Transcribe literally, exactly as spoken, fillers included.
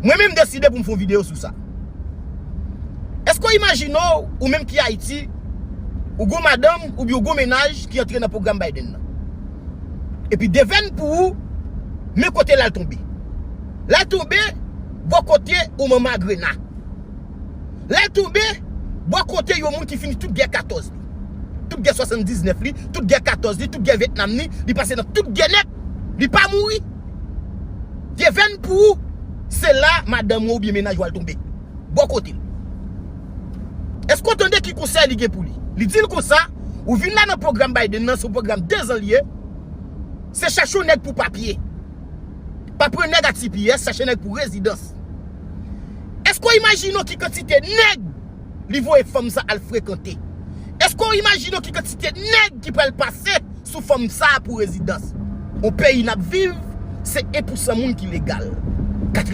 Mwen menm m deside pou m fè yon videyo sou sa. Èske w imajine w, ou menm ki Ayiti, ou gon madanm oubyen ou gon mennaj ki antre nan pwogram Biden nan? Epi devèn pou ou, men kote l al tonbe. L al tonbe bò kote yon manman Agrena. L al tonbe bò kote yon moun ki fini tout gè katòz li. Tout gè swasanndiznèf li, tout gè katòz li, tout gè Vyetnam li, li pase nan tout gè nèt, li pa mouri. Devèn pou ou, se la madanm ou oubyen mennaj ou al tonbe. Bò kote l. Èske w tande ki konsèy li gen pou li? Li di l konsa, ou vin la nan pwogram Biden nan, se yon pwogram dezan li ye. Se chache yon nèg pou papye. Pa pran nèg a T P S, chache nèg pou rezidans. Èske w imajine w ki kantite nèg li voye fanm sa al frekante? Èske w imajine w ki kantite nèg ki pral pase sou fanm sa pou rezidans? On peyi n ap viv, se en pou san moun ki legal.